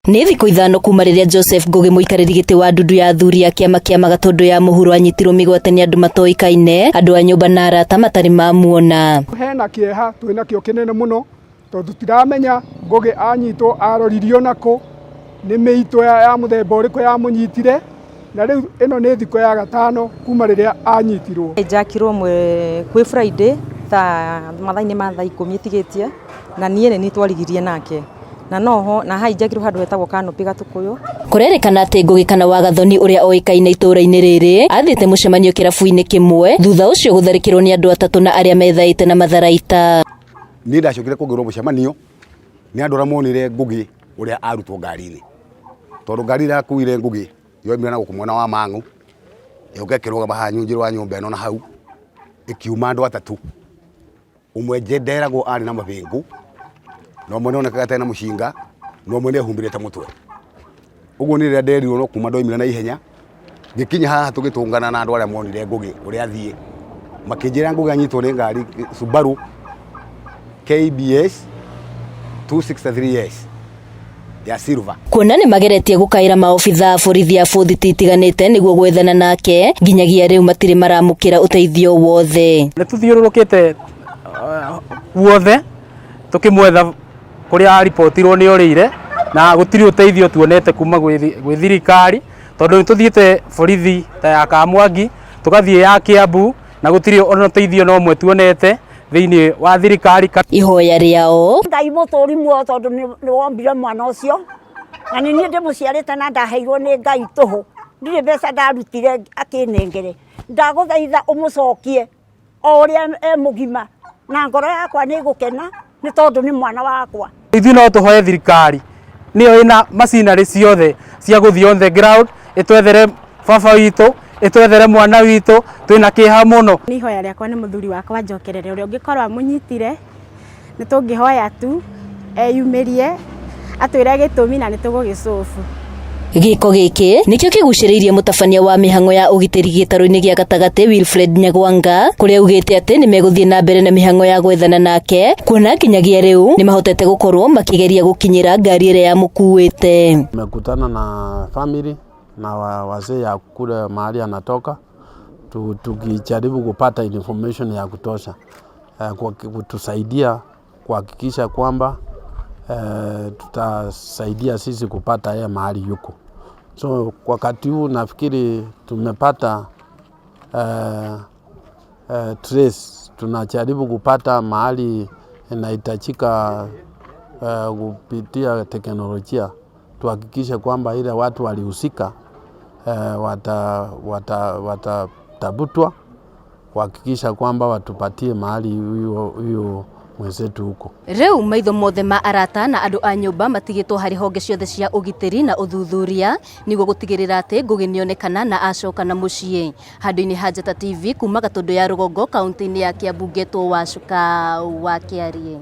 Nĩ thikũ 5 kuma rĩrĩa Joseph Ngũgĩ mũikarĩri gĩtĩ wa ndundu ya athuri a kĩama kĩa Magatũndũ ya mũhuro anyitirwo mĩgwate nĩ andũ matoĩkaine, andũ a nyũmba na arata matarĩ mamuona. Hena kĩeha twĩnakĩo kĩnene mũno tondũ tũtiramenya Ngũgĩ anyitwo aroririo nakũ, nĩ mĩitũ ya mũthemba ũrĩkũ yamũnyitire, na rĩu ĩno nĩ thikũ ya 5 kuma rĩrĩa anyitirwo. Njakirwo kwĩ Friday thaa mathaa-inĩ ma thaa 10 ĩtigĩtie na niĩ nĩ niĩ twarigirie nake na noho na haijakirwo handũ hetagwo Canopy Gatukuyu. Kũrerĩkana atĩ Ngũgĩ kana Wagathoni ũrĩa oĩkaine itũũra-inĩ rĩrĩ athiĩte mũcemanio kĩrabu-inĩ kĩmwe thutha ũcio gũtharĩkĩrwo nĩ andũ 3 na arĩa methaĩte na matharaita. Niĩ ndacokire kuongerwo mũcemanio nĩ andũ arĩa monire Ngũgĩ ũrĩa arutwo ngari-inĩ, tondũ ngari ĩrĩa yakuire Ngũgĩ yoimire na gũkũ mwena wa Mang'u ĩgĩũka ĩkĩrũgama haha nyunjĩrĩ wa nyũmba ĩno na hau ĩkiuma andũ 3, ũmwe nderagwo arĩ na mabĩngũ na ũmwe nĩonekaga ta ena mũcinga na ũmwe nĩehumbĩrĩte mũtwe. Ũguo niĩ rĩrĩa nderirwo no kuma ndoimire na ihenya ngĩkinya haha tũgĩtũngana na andũ arĩa monire Ngũgĩ ũrĩa athiĩ, makĩnjĩra Ngũgĩ anyitwo nĩ ngari Subaru KBS 263S ya silver. Kuona nĩ mageretie gũkaĩra maobithaa a borithi a bũthiti itiganĩte nĩguo gwethana nake, nginyagia rĩu matirĩ maramũkĩra ũteithio wothe. Nĩ tũthiũrũrũkĩte guothe tũkĩmwetha kũrĩa aripotirwo nĩ orĩire na gũtirĩ ũteithio tuonete kuma gwĩ thirikari, tondũ nĩ tũthiĩte borithi ta ya Kamwangi, tũgathiĩ ya Kiambu na gũtirĩ ona ũteithio na ũmwe tuonete thĩinĩ wa thirikari. Ihoya rĩao Ngai mũtũri muoyo tondũ nĩ wombire mwana ũcio na nĩ niĩ ndĩmũciarĩte na ndaheirwo nĩ Ngai tũhũ, ndirĩ mbeca ndarutire akĩnengere. Ndagũthaitha ũmũcokie o ũrĩa e mũgima na ngoro yakwa nĩ ĩgũkena nĩ tondũ nĩ mwana wakwa. Ithuĩ no tũhoe thirikari nĩyo ĩna macinarĩ ciothe cia gũthiĩ on the ground ĩtwethere baba witũ, ĩtwethere mwana witũ, twĩna kĩeha mũno. Nĩ ihoya rĩakwa nĩ mũthuri wakwa njokerere ũrĩa ũngĩkorwo amũnyitire, nĩ tũngĩhoya tu eyumĩrie atwĩre gĩtũmi na nĩ tũgũgĩcobu. Gĩko gĩkĩ nĩkĩo kĩgucĩrĩirie mũtabania wa mĩhang'o ya ũgitĩri gĩtarũ-inĩ gĩa gatagatĩ Wilfred Nyagwanga, kũrĩa augĩte atĩ nĩ megũthiĩ na mbere na mĩhang'o ya gwethana nake, kuona nginyagia rĩu nĩ mahotete gũkorwo makĩgeria gũkinyĩra ngari ĩrĩa yamũkuĩte. Tumekutana na family na wazee ya kule mahali anatoka, tukijaribu kupata information ya kutosha kutusaidia kuhakikisha kwamba tutasaidia sisi kupata yeye mahali yuko. So kwa wakati huu nafikiri tumepata trace, tunajaribu kupata mahali inahitajika kupitia teknolojia tuhakikishe kwamba ile watu walihusika watatafutwa kuhakikisha kwamba watupatie mahali huyo mwenzetu huko. Rĩu maitho mothe ma arata na andũ a nyũmba matigĩtwo harĩ honge ciothe cia ũgitĩri na ũthuthuria nĩguo gũtigĩrĩra atĩ Ngũgĩ nĩonekana na acoka na mũciĩ. Handũ-inĩ ha Njata TV kuma Gatũndũ ya Rũgongo kaunti-inĩ ya Kiambu ngetwo Wacuka wa Kĩariĩ.